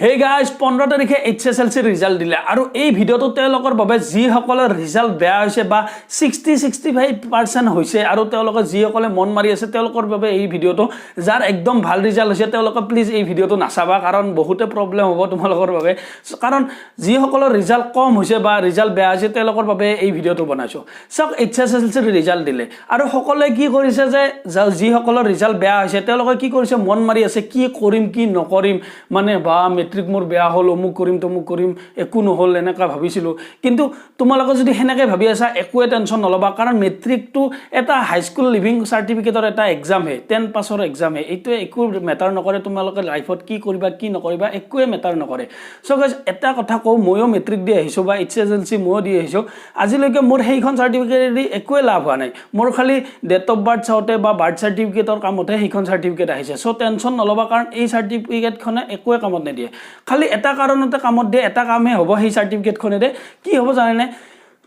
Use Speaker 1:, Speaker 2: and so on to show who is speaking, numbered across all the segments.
Speaker 1: Hey guys, 15 তাৰিখে H S L চিৰ result দিলে আৰু এই ভিডিঅ'টো তেওঁলোকৰ বাবে যিসকলৰ ৰিজাল্ট বেয়া হৈছে বা 60 65% হৈছে আৰু তেওঁলোকে যিসকলে মন মাৰি আছে, তেওঁলোকৰ বাবে এই ভিডিঅ'টো। যাৰ একদম ভাল ৰিজাল্ট হৈছে, তেওঁলোকে প্লিজ এই ভিডিঅ'টো নাচাবা, কাৰণ বহুতে প্ৰব্লেম হ'ব তোমালোকৰ বাবে। কাৰণ যিসকলৰ ৰিজাল্ট কম হৈছে বা ৰিজাল্ট বেয়া হৈছে, তেওঁলোকৰ বাবে এই ভিডিঅ'টো বনাইছোঁ। চাওক, এইচ এছ এল চিৰ ৰিজাল্ট দিলে আৰু সকলোৱে কি কৰিছে যে যিসকলৰ ৰিজাল্ট বেয়া হৈছে, তেওঁলোকে কি কৰিছে? মন মাৰি আছে, কি কৰিম কি নকৰিম, মানে বা মেট্ৰিক মোৰ বেয়া হ'ল, অমুক কৰিম তমুক কৰিম, একো নহ'ল, এনেকুৱা ভাবিছিলোঁ। কিন্তু তোমালোকে যদি সেনেকৈ ভাবি আছা, একোৱে টেনশ্যন নল'বা, কাৰণ মেট্ৰিকটো এটা হাইস্কুল লিভিং চাৰ্টিফিকেটৰ এটা এক্সামহে, 10 পাছৰ এক্সামহে। এইটোৱে একো মেটাৰ নকৰে। তোমালোকে লাইফত কি কৰিবা কি নকৰিবা, একোৱে মেটাৰ নকৰে। চ' গাইজ, এটা কথা কওঁ, ময়ো মেট্ৰিক দি আহিছোঁ বা এইচ এছ এল চি ময়ো দি আহিছোঁ। আজিলৈকে মোৰ সেইখন চাৰ্টিফিকেট দি একোৱে লাভ হোৱা নাই। মোৰ খালি ডেট অফ বাৰ্থ চাওঁতে বা বাৰ্থ চাৰ্টিফিকেটৰ কামতহে সেইখন চাৰ্টিফিকেট আহিছে। চ' টেনশ্যন নল'বা, কাৰণ এই চাৰ্টিফিকেটখনে একোৱে কামত নিদিয়ে। খালি এটা কাৰণতে কামত দিয়ে, এটা কামহে হ'ব সেই চাৰ্টিফিকেটখনেৰে। কি হ'ব জানেনে?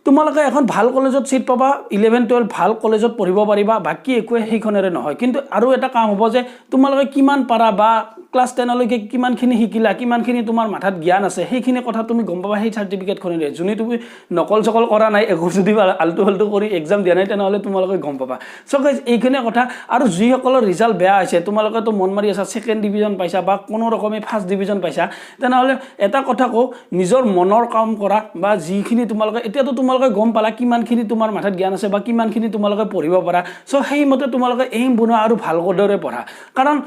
Speaker 1: তোমালোকে এখন ভাল কলেজত ছিট পাবা, 11 12 ভাল কলেজত পঢ়িব পাৰিবা। বাকী একোৱে সেইখনেৰে নহয়। কিন্তু আৰু এটা কাম হ'ব যে তোমালোকে কিমান পাৰা বা ক্লাছ 10লৈকে কিমানখিনি শিকিলা, কিমানখিনি তোমাৰ মাথাত জ্ঞান আছে, সেইখিনি কথা তুমি গম পাবা সেই চাৰ্টিফিকেটখনেৰে। যোনে তুমি নকল চকল কৰা নাই, একো যদি আল্টু ফাল্টু কৰি এক্সাম দিয়া নাই, তেনেহ'লে তোমালোকে গম পাবা। চ' গাইজ, এইখিনিয়ে কথা। আৰু যিসকলৰ ৰিজাল্ট বেয়া হৈছে, তোমালোকেতো মন মাৰি আছা, ছেকেণ্ড ডিভিজন পাইছা বা কোনো ৰকমে ফাৰ্ষ্ট ডিভিজন পাইছা, তেনেহ'লে এটা কথা কওঁ, নিজৰ মনৰ কাম কৰা বা যিখিনি তোমালোকে এতিয়াতো তোমালোকে গম পালা কিমানখিনি তোমাৰ মাথাত জ্ঞান আছে বা কিমানখিনি তোমালোকে পঢ়িব পাৰা। চ' সেইমতে তোমালোকে এইম বনোৱা আৰু ভালদৰে পঢ়া। কাৰণ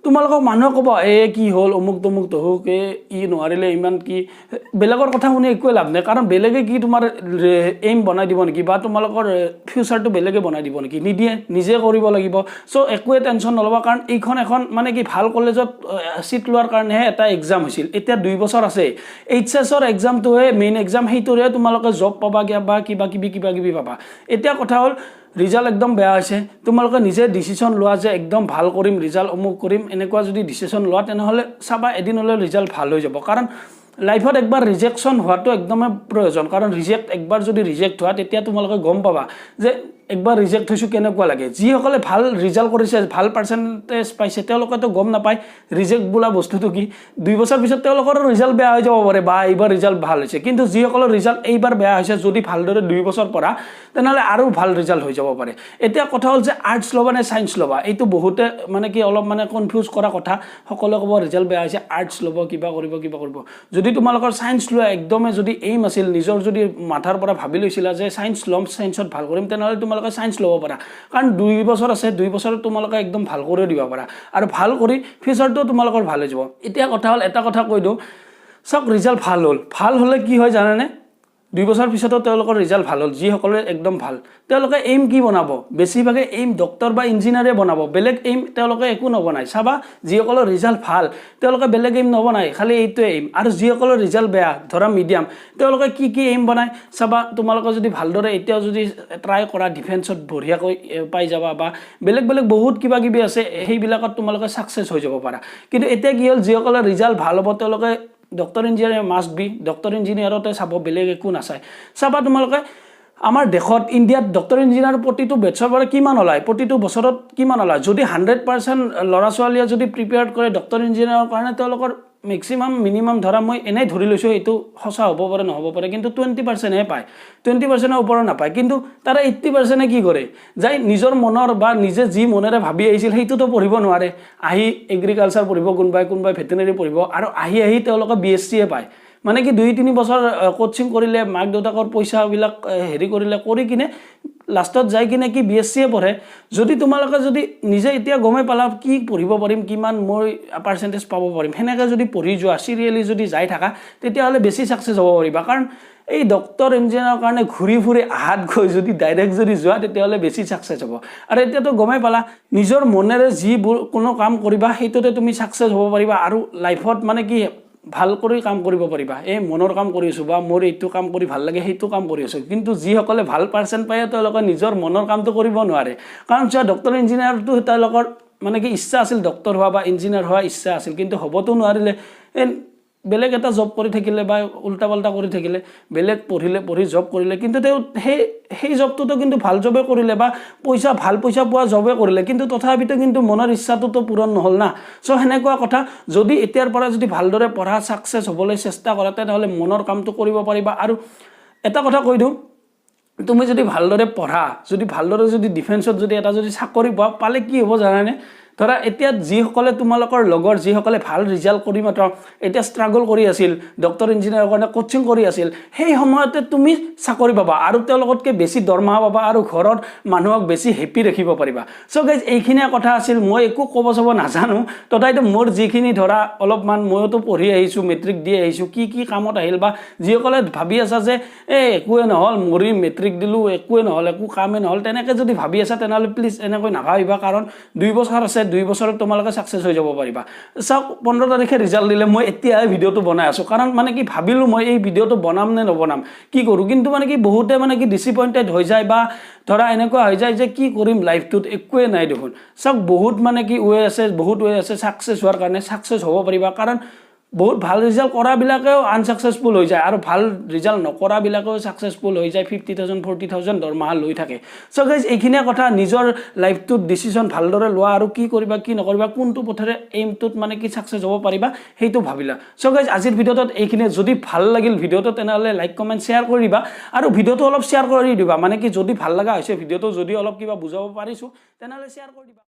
Speaker 1: তোমালোকক মানুহে ক'ব, "এ কি হ'ল, অমুক তমুক তহুক, এ ই নোৱাৰিলে ইমান কি?" বেলেগৰ কথা শুনি একোৱে লাভ নাই। কাৰণ বেলেগে কি তোমাৰ এইম বনাই দিব নেকি বা তোমালোকৰ ফিউচাৰটো বেলেগে বনাই দিব নেকি? নিদিয়ে, নিজে কৰিব লাগিব। চ' একোৱে টেনশ্যন নল'বা, কাৰণ এইখন এখন মানে কি ভাল কলেজত ছিট লোৱাৰ কাৰণেহে এটা এক্সাম হৈছিল। এতিয়া 2 বছৰ আছে। এইচ এছৰ এক্সামটোহে মেইন এক্সাম, সেইটোৰে তোমালোকে জব পাবা বা কিবা কিবি কিবা কিবি পাবা। এতিয়া কথা হ'ল, ৰিজাল্ট একদম বেয়া হৈছে, তোমালোকে নিজে ডিচিশ্যন লোৱা যে একদম ভাল কৰিম ৰিজাল্ট, অমুক কৰিম, এনেকুৱা যদি ডিচিশ্যন লোৱা, তেনেহ'লে চাবা এদিন হ'লেও ৰিজাল্ট ভাল হৈ যাব। কাৰণ লাইফত একবাৰ ৰিজেকশ্যন হোৱাটো একদমেই প্ৰয়োজন। কাৰণ একবাৰ যদি ৰিজেক্ট হোৱা, তেতিয়া তোমালোকে গম পাবা যে একবাৰ ৰিজেক্ট হৈছোঁ, কেনেকুৱা লাগে। যিসকলে ভাল ৰিজাল্ট কৰিছে, ভাল পাৰ্চেণ্টেজ পাইছে, তেওঁলোকেতো গম নাপায় ৰিজেক্ট বোলা বস্তুটো কি। 2 বছৰ পিছত তেওঁলোকৰো ৰিজাল্ট বেয়া হৈ যাব পাৰে বা এইবাৰ ৰিজাল্ট ভাল হৈছে। কিন্তু যিসকলৰ ৰিজাল্ট এইবাৰ বেয়া হৈছে, যদি ভালদৰে 2 বছৰ পঢ়া, তেনেহ'লে আৰু ভাল ৰিজাল্ট হৈ যাব পাৰে। এতিয়া কথা হ'ল যে আৰ্টছ ল'বা নে ছায়েন্স ল'বা? এইটো বহুতে মানে কি অলপ মানে কনফিউজ কৰা কথা। সকলোৱে ক'ব, ৰিজাল্ট বেয়া হৈছে, আৰ্টছ ল'ব, কিবা কৰিব কিবা কৰিব। যদি তোমালোকৰ ছায়েন্স লোৱা একদমেই যদি এইম আছিল, নিজৰ যদি মাথাৰ পৰা ভাবি লৈছিলা যে ছায়েন্স ল'ম, ছায়েন্সত ভাল কৰিম, তেনেহ'লে তোমালোকে ছায়েন্স ল'ব পাৰা। কাৰণ 2 বছৰ আছে, 2 বছৰত তোমালোকে একদম ভাল কৰিও দিব পাৰা আৰু ভাল কৰি ফিউচাৰটো তোমালোকৰ ভাল হৈ যাব। এতিয়া কথা হ'ল, এটা কথা কৈ দিওঁ। চাওক, ৰিজাল্ট ভাল হ'ল, ভাল হ'লে কি হয় জানেনে? 2 বছৰ পিছতো তেওঁলোকৰ ৰিজাল্ট ভাল হ'ল, যিসকলে একদম ভাল, তেওঁলোকে এইম কি বনাব? বেছিভাগে এইম ডক্টৰ বা ইঞ্জিনিয়াৰে বনাব, বেলেগ এইম তেওঁলোকে একো নবনায়। চাবা, যিসকলৰ ৰিজাল্ট ভাল, তেওঁলোকে বেলেগ এইম নবনায়, খালি এইটোৱে এইম। আৰু যিসকলৰ ৰিজাল্ট বেয়া, ধৰা মিডিয়াম, তেওঁলোকে কি কি এইম বনায় চাবা। তোমালোকে যদি ভালদৰে এতিয়াও যদি ট্ৰাই কৰা, ডিফেন্সত বঢ়িয়াকৈ পাই যাবা বা বেলেগ বেলেগ বহুত কিবা কিবি আছে, সেইবিলাকত তোমালোকে ছাকচেছ হৈ যাব পাৰা। কিন্তু এতিয়া কি হ'ল, যিসকলৰ ৰিজাল্ট ভাল হ'ব, তেওঁলোকে doctor engineer must be, doctor ইঞ্জিনিয়াৰতে চাব, বেলেগ একো নাচায়। চাবা তোমালোকে, আমাৰ দেশত ইণ্ডিয়াত ডক্টৰ ইঞ্জিনিয়াৰ প্ৰতিটো বেটছৰ পৰা কিমান ওলায়? প্ৰতিটো বছৰত কিমান ওলায়? যদি 100% ল'ৰা ছোৱালীয়ে যদি প্ৰিপেয়াৰ কৰে ডক্টৰ ইঞ্জিনিয়াৰৰ কাৰণে, তেওঁলোকৰ মেক্সিমাম মিনিমাম ধৰা, মই এনেই ধৰি লৈছোঁ, এইটো সঁচা হ'ব পাৰে নহ'ব পাৰে, কিন্তু 20%হে পায়, 20%ৰ ওপৰত নাপায়। কিন্তু তাৰে 80%এ কি কৰে? যাই নিজৰ মনৰ বা নিজে যি মনেৰে ভাবি আহিছিল, সেইটোতো পঢ়িব নোৱাৰে। আহি এগ্ৰিকালচাৰ পঢ়িব কোনোবাই, কোনোবাই ভেটেনেৰী পঢ়িব আৰু আহি আহি তেওঁলোকে বি এছ চিয়ে পায়। মানে কি 2-3 বছৰ কোচিং কৰিলে, মাক দেউতাকৰ পইচাবিলাক হেৰি কৰিলে, কৰি কিনে লাষ্টত যাই কিনে কি বি এছ চিয়ে পঢ়ে। যদি তোমালোকে যদি নিজে এতিয়া গমেই পালা কি পঢ়িব পাৰিম, কিমান মই পাৰ্চেণ্টেজ পাব পাৰিম, সেনেকৈ যদি পঢ়ি যোৱা, চিৰিয়েলি যদি যাই থাকা, তেতিয়াহ'লে বেছি ছাকচেছ হ'ব পাৰিবা। কাৰণ এই ডক্টৰ ইঞ্জিনিয়াৰৰ কাৰণে ঘূৰি ফুৰি আহাত গৈ যদি ডাইৰেক্ট যদি যোৱা, তেতিয়াহ'লে বেছি ছাকচেছ হ'ব। আৰু এতিয়াতো গমেই পালা, নিজৰ মনেৰে যিবোৰ কোনো কাম কৰিবা, সেইটোতে তুমি ছাকচেছ হ'ব পাৰিবা আৰু লাইফত মানে কি ভাল কৰি কাম কৰিব পাৰিবা। এই মনৰ কাম কৰি আছোঁ বা মোৰ এইটো কাম কৰি ভাল লাগে, সেইটো কাম কৰি আছোঁ। কিন্তু যিসকলে ভাল পাৰ্চেণ্ট পায়, তেওঁলোকে নিজৰ মনৰ কামটো কৰিব নোৱাৰে। কাৰণ চোৱা, ডক্টৰ ইঞ্জিনিয়াৰটো তেওঁলোকৰ মানে কি ইচ্ছা আছিল, ডক্টৰ হোৱা বা ইঞ্জিনিয়াৰ হোৱা ইচ্ছা আছিল, কিন্তু হ'বতো নোৱাৰিলে। এই বেলেগ এটা জব কৰি থাকিলে বা উল্টা পাল্টা কৰি থাকিলে, বেলেগ পঢ়িলে, পঢ়ি জব কৰিলে, কিন্তু তেওঁ সেই জবটোতো কিন্তু ভাল জবে কৰিলে বা ভাল পইচা পোৱা জবে কৰিলে, কিন্তু তথাপিতো কিন্তু মনৰ ইচ্ছাটোতো পূৰণ নহ'ল না। চ' সেনেকুৱা কথা, যদি এতিয়াৰ পৰা যদি ভালদৰে পঢ়া, ছাকচেছ হ'বলৈ চেষ্টা কৰা, তেনেহ'লে মনৰ কামটো কৰিব পাৰিবা। আৰু এটা কথা কৈ দিওঁ, তুমি যদি ভালদৰে পঢ়া, যদি ভালদৰে যদি ডিফেন্সত যদি এটা যদি চাকৰি পোৱা, পালে কি হ'ব জানানে? ধৰা এতিয়া যিসকলে তোমালোকৰ লগৰ যিসকলে ভাল ৰিজাল্ট কৰি মাত্ৰ এতিয়া ষ্ট্ৰাগল কৰি আছিল, ডক্টৰ ইঞ্জিনিয়াৰৰ কাৰণে কোচিং কৰি আছিল, সেই সময়তে তুমি চাকৰি পাবা আৰু তেওঁলোকতকৈ বেছি দৰমহা পাবা আৰু ঘৰত মানুহক বেছি হেপী ৰাখিব পাৰিবা। চ' গাইজ, এইখিনিয়ে কথা আছিল। মই একো ক'ব চাব নাজানো, তথাপিতো মোৰ যিখিনি ধৰা অলপমান ময়োতো পঢ়ি আহিছোঁ, মেট্ৰিক দি আহিছোঁ, কি কি কামত আহিল বা যিসকলে ভাবি আছা যে এই একোৱে নহ'ল, মৰিম, মেট্ৰিক দিলোঁ, একোৱে নহ'ল, একো কামেই নহ'ল, তেনেকৈ যদি ভাবি আছা, তেনেহ'লে প্লিজ এনেকৈ নাভাবিবা। কাৰণ 2 বছৰ আছে, 2 বছৰত তোমালোকে ছাকচেছ হৈ যাব পাৰিবা। চাওক, 15 তাৰিখে ৰিজাল্ট দিলে, মই এতিয়াহে ভিডিঅ'টো বনাই আছোঁ। কাৰণ মানে কি, ভাবিলোঁ মই এই ভিডিঅ'টো বনাম নে নবনাম, কি কৰোঁ, কিন্তু মানে কি, বহুতে মানে কি ডিচএপইণ্টেড হৈ যায় বা ধৰা এনেকুৱা হৈ যায় যে কি কৰিম লাইফটোত, একোৱে নাই দেখোন। চাওক, বহুত মানে কি ৱে আছে, বহুত ৱে আছে ছাকচেছ হোৱাৰ কাৰণে। ছাকচেছ হ'ব পাৰিবা, কাৰণ বহুত ভাল ৰিজাল্ট কৰাবিলাকেও আনছাকচেছফুল হৈ যায় আৰু ভাল ৰিজাল্ট নকৰাবিলাকেও ছাকচেছফুল হৈ যায়, 50,000, 40,000 দৰমহা লৈ থাকে। চ' গাইজ, এইখিনিয়ে কথা। নিজৰ লাইফটোত ডিচিশ্যন ভালদৰে লোৱা আৰু কি কৰিবা, কি নকৰিবা, কোনটো পথেৰে এইমটোত মানে কি ছাকচেছ হ'ব পাৰিবা, সেইটো ভাবিলা। চ' গাইজ, আজিৰ ভিডিঅ'টোত এইখিনিয়ে। যদি ভাল লাগিল ভিডিঅ'টো, তেনেহ'লে লাইক, কমেণ্ট, শ্বেয়াৰ কৰি দিবা আৰু ভিডিঅ'টো অলপ শ্বেয়াৰ কৰি দিবা। মানে কি, যদি ভাল লগা হৈছে ভিডিঅ'টো, যদি অলপ কিবা বুজাব পাৰিছোঁ, তেনেহ'লে শ্বেয়াৰ কৰি দিবা।